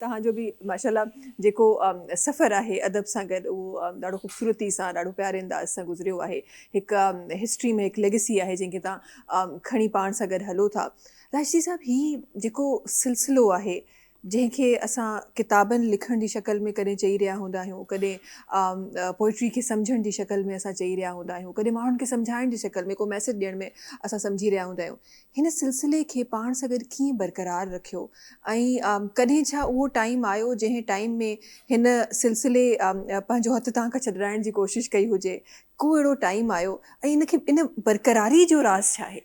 توهان جو به ماشاءالله جيڪو سفر آهي ادب سان گڏ اهو ڏاڍو خوبصورتي سان ڏاڍو پياري انداز سان گذريو آهي. هڪ هسٽري ۾ هڪ ليگسي آهي جنهن کي توهان کڻي پاڻ سان گڏ هلو ٿا. راشدي صاحب هي جيڪو سلسلو آهي جنهن کي اسان ڪتابن لکڻ جي شڪل ۾ ڪڏهن چئي رهيا هوندا آهيون ڪڏهن پوئٽري کي سمجهڻ جي شڪل ۾ اسان چئي رهيا هوندا آهيون ڪڏهن ماڻهن کي سمجهائڻ جي شڪل ۾ ڪو ميسيج ڏيڻ ۾ اسان سمجهي رهيا هوندا آهيون هن سلسلي کي پاڻ سان گڏ ڪيئن برقرار رکيو ۽ ڪڏهن ڇا اهو ٽائيم آيو جنهن ٽائيم ۾ هن سلسلي پنهنجو هٿ توهان کان ڇڏرائڻ جي ڪوشش ڪئي هجي ڪو اهڙو ٽائيم آيو ۽ ان کي ان برقراري جو راز ڇا آهي؟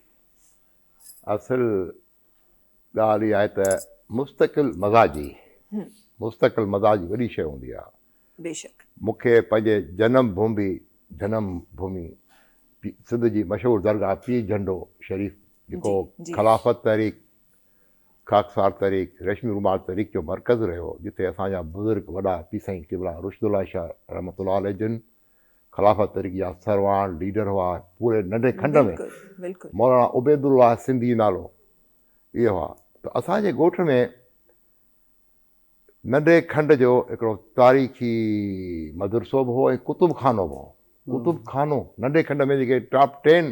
اصل ڳالهه اها آهي ته مستقل مزاجي مستقل مزاجي وڏي شيء هوندي آهي. بيشڪ. مون کي پنهنجي جنم ڀومي جنم ڀومي سنڌ جي مشهور درگاهه پير جهنڊو شريف جيڪو خلافت تحريڪ، خاڪسار تحريڪ، ريشمي رومال تحريڪ جو مرڪز رهيو جتي اسان جا بزرگ وڏا پير سائين قبلا رشد الله شاهه رحمة الله عليه جن خلافت تحريڪ جا سرواڻ ليڊر هئا پوري ننڍي کنڊ ۾ مولانا عبيدالله سنڌي نالو اهي هئا ته اسان جي ڳوٺ ۾ ننڍي کنڊ جو هڪڙو تاريخي مدرسو به هو ۽ ڪتب خانو به هو. ڪتب خانو ننڍي کنڊ ۾ جيڪي ٽاپ ٽين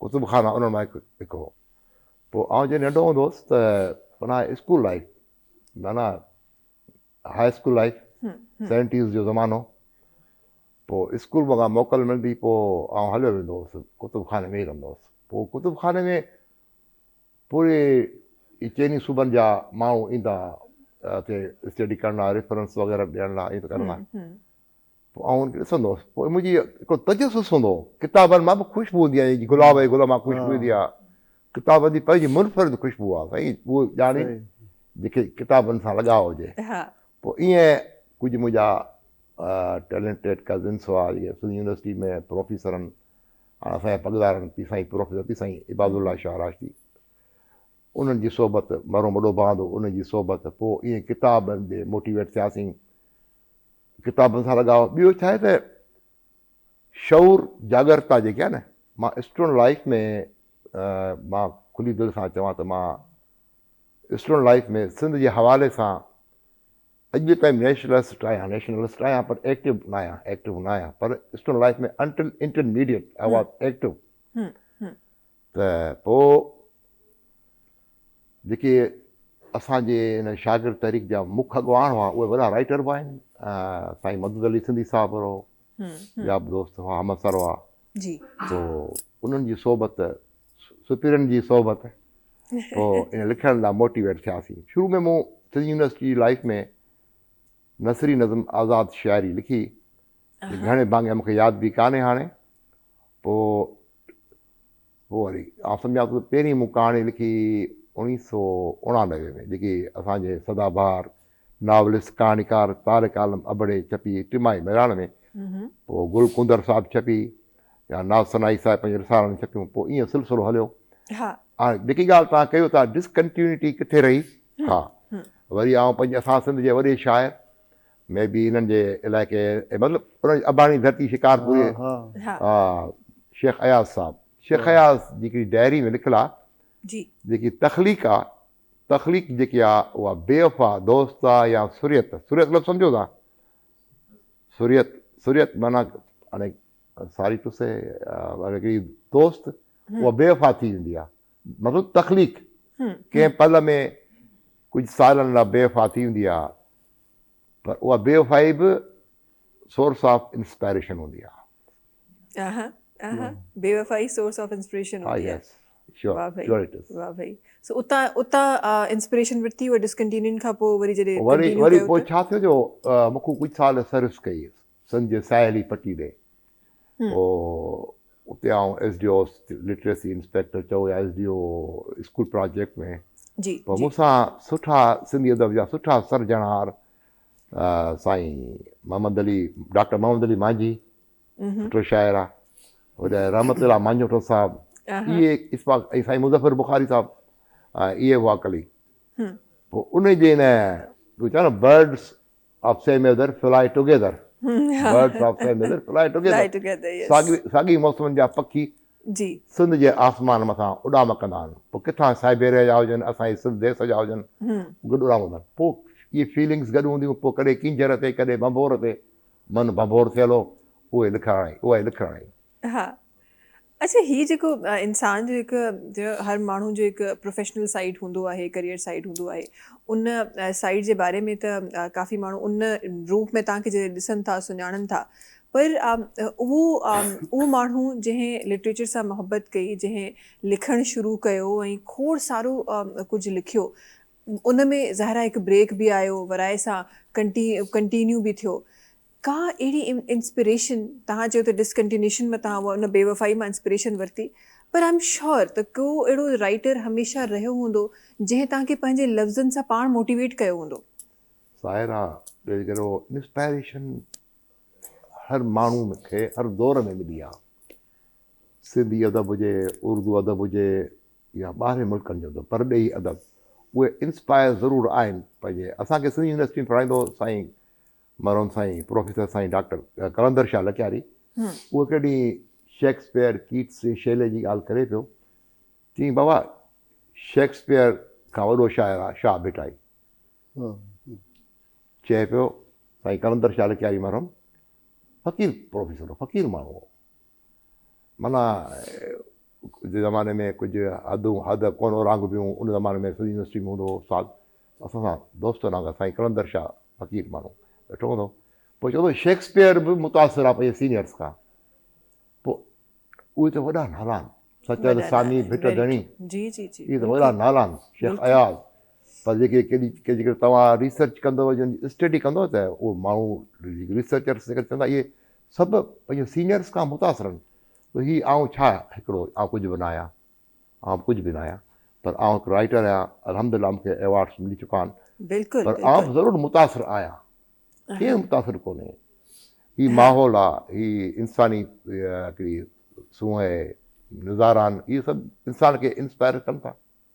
ڪتب خانا انهن مان هڪ هڪ هو. پوء آئون جڏهن ننڍو هوندو هوس ته معنيٰ اسڪول لائيف معنيٰ هاء اسڪول لائيف سيونٽيز جو زمانو پوء اسڪول مان موڪل ملندي پوء آئون هليو ويندو هوس ڪتب خاني ۾ رهندو هوس پوء ڪتب خاني ۾ پوري چئني صوبن جا ماڻهو ايندا اتي اسٽڊي ڪرڻ لاء ريفرنس وغيره ڏيڻ لاء ائين ڪرڻ لاء پوء آئون ان کي ڏسندو هوس پوء منهنجي هڪڙو تجسس هوندو هو ڪتابن مان به خوشبو هوندي آهي گلاب جي گل مان خوشبو ايندي آهي ڪتابن جي پنهنجي منفرد خوشبو آهي سائين اهو ڄاڻي جيڪي ڪتابن سان لڳاء هجي پوء ائين ڪجهه منهنجا ٽيلنٽيڊ ڪزنس هئا جيڪي سنڌ يونيورسٽي ۾ پروفيسر آهن هاڻ اسان جا پڳدارن پير سائين پروفيسر پير سائين عباد الله شاهه راشدي انهن جي صحبت مرحوم وڏو ڀاء هوندو انهن جي صحبت پوء ائين ڪتابن ڏي موٽيويٽ ٿياسين ڪتابن سان لڳاء ٻيو ڇا آهي ته شعور جاڳرتا جيڪي آهي نه مان اسٽوڊنٽ لائف ۾ مان کلي دل سان چوان ته مان اسٽوڊنٽ لائف ۾ سنڌ جي حوالي سان اڄ به تائين نيشنلسٽ آهيان نيشنلسٽ آهيان پر ايڪٽو نه آهيان ايڪٽو نه آهيان پر student life ۾ until intermediate I was active ته پوء جيڪي اسان جي ان شاگرد تحريڪ جا مک اڳواڻ هئا اهي وڏا رائٽر به آهن سائين مدد علي سنڌي صاحب هو ٻيا به دوست هئا همسر هئا جي تو انهن جي صحبت سپيرن جي صحبت پوء ان لکڻ لاء موٽيويٽ ٿياسين. شروع ۾ مون سنڌ يونيورسٽي جي لائيف ۾ نثري نظم آزاد شاعري لکي، گهڻي ڀاڱي مون کي ياد به ڪانهي هاڻي. پوء پوء وري آئون سمجهان ٿو ته پهرين مون ڪهاڻي لکي اوڻيهه سو اوڻانوي ۾ جيڪي اسان جي سدا بهار ناولسٽ ڪهاڻيڪار طارق عالم ابڙي ڇپي ٽماهي مهراڻ ۾، پوء گل ڪونڌر صاحب ڇپي يا ناز ثنائي صاحب پنهنجي رسالن ۾ ڇپيون، پوء ائين سلسلو هليو. هاڻي جيڪي ڳالهه توهان ڪيو ٿا ڊسڪنٽينيوٽي ڪٿي رهي؟ ها وري آئون پنهنجي اسان سنڌ جي وڏي شاعر مي بي انهن جي علائقي مطلب انهن جي اباڻي ڌرتي شڪارپور جي شيخ اياز صاحب شيخ اياز جي هڪڙي ڊائري ۾ لکيل آهي جيڪي تخليق آهي تخليق جيڪي آ اها بيوفا دوست آ يا سريت، سريت لفظ سمجهو ٿا؟ سريت، سريت معنيٰ هاڻي ساري ٽو سي هڪڙي دوست اها بيوفا ٿي ويندي آ مطلب تخليق ڪنهن پل ۾ ڪجهه سالن لاء بيوفا ٿي ويندي آ پر اها بيوفائي به سورس آف انسپائريشن هوندي آ. اها اها بيوفائي سورس آف انسپريشن هوندي آ. شور شور it از. واه ڀائي سو اتان اتان انسپريشن ورتي اها ڊسڪنٽينيو کان پوء وري جڏهن وري وري پوء ڇا ٿيو جو مون کان ڪجهه سال سروس ڪئي سنڌ جي ساحلي پٽي ڏي پوء اتي آئون S D O literacy inspector چئو يا S D O school project ۾ جي پوء مون سان سٺا سنڌي ادب جا سٺا سرجڻهار سائين محمد علي ڊاڪٽر محمد علي مانجهي سٺو شاعر آ هوڏي رحمت الله مانجهوٽو صاحب اهي اسپاڪ ۽ سائين مظفر بخاري صاحب اهي هئا ڪلي پوء ان جي نه تو چئو نه birds of same feather fly together birds of same feather fly together ساڳي ساڳي موسمن جا پکي جي سنڌ جي آسمان مٿان اڏام ڪندا آهن پوء ڪٿان سائبيريا جا هجن اسان جي سنڌ ديس جا هجن گڏ اڏام ڪندا آهن پوء اهي فيلنگس گڏ هونديون پوء ڪڏهن ڪينجهر تي ڪڏهن ڀنڀور تي من ڀنڀور ٿيل هو اهي لکڻ اها ئي لکڻ آئي. ها اڇا هي جيڪو انسان جو هڪ هر ماڻهو جو هڪ پروفيشنل سائيڊ هوندو آهي ڪريئر سائيڊ هوندو آهي ان سائيڊ جي باري ۾ ته ڪافي ماڻهو ان روپ ۾ توهان کي جڏهن ڏسن ٿا سڃاڻن ٿا پر اهو اهو ماڻهو جنهن لٽريچر سان محبت ڪئي جنهن لکڻ شروع ڪيو ۽ کوڙ سارو ڪجهه لکيو ان ۾ ظاهر آهي هڪ بريڪ به آيو ورائي سان ڪنٽينيو به ٿيو ڪا اهڙي انسپريشن توهان چيو ته ڊسڪنٽينيوشن مان توهان ان بيوفائي مان انسپريشن ورتي پر I am sure ته ڪو اهڙو رائيٽر هميشه رهيو هوندو جنهن توهان کي پنهنجي لفظن سان پاڻ موٽيويٽ ڪيو هوندو. ظاهر آ جيڪڏهن انسپائريشن هر ماڻهو کي هر دور ۾ ملي آ سنڌي ادب هجي اردو ادب هجي يا ٻاهرين ملڪن جو ادب پرڏيهي ادب اهي انسپائر ضرور آهن پنهنجي اسان کي سنڌ يونيورسٽي ۾ پڙهائيندو هو سائين مرحوم سائين پروفيسر سائين ڊاڪٽر قلندر شاهه لڪياري اهو هڪڙي ڏينهن شيڪسپيئر، ڪيٽس ۽ شيلي جي ڳالهه ڪري پيو، چيائين بابا شيڪسپيئر کان وڏو شاعر آ شاهه ڀٽائي. چئي پيو سائين قلندر شاهه لڪياري مرحوم فقير پروفيسر هو، فقير ماڻهو هو. معنيٰ جي زماني ۾ ڪجهه حدون حد ڪونه اورانگهبيون ان زماني ۾ سنڌ يونيورسٽي ۾ هوندو هو استاد اسان سان دوست نانگا سائين قلندر شاهه فقير ماڻهو ويٺو هوندو هو پوء چوندو هو شيڪسپيئر به متاثر آهي پنهنجي سينيئرس کان پوء اهي ته وڏا نالا آهن سچل ثاني ڀٽ ڌڻي جي جي جي اهي ته وڏا نالا آهن شيخ اياز پر جيڪي ڪيڏي جيڪڏهن توهان ريسرچ ڪندو جن اسٽڊي ڪندو ته اهو ماڻهو ريسرچرس جيڪي چوندا اهي سڀ پنهنجي سينيئرس کان متاثر آهن ته هي آئون ڇا هڪڙو آئون ڪجهه به نه آهيان آئون به ڪجهه به نه آهيان پر آئون هڪ رائيٽر آهيان الحمدلله مون کي ايوارڊس ملي چڪا آهن بلڪل پر آئون به ضرور متاثر آهيان ڪير متاثر ڪونهي هي ماحول آ هي انساني هڪڙي سونهن نظارا آهن اهي سڀ انسان کي انسپائر ڪن ٿا.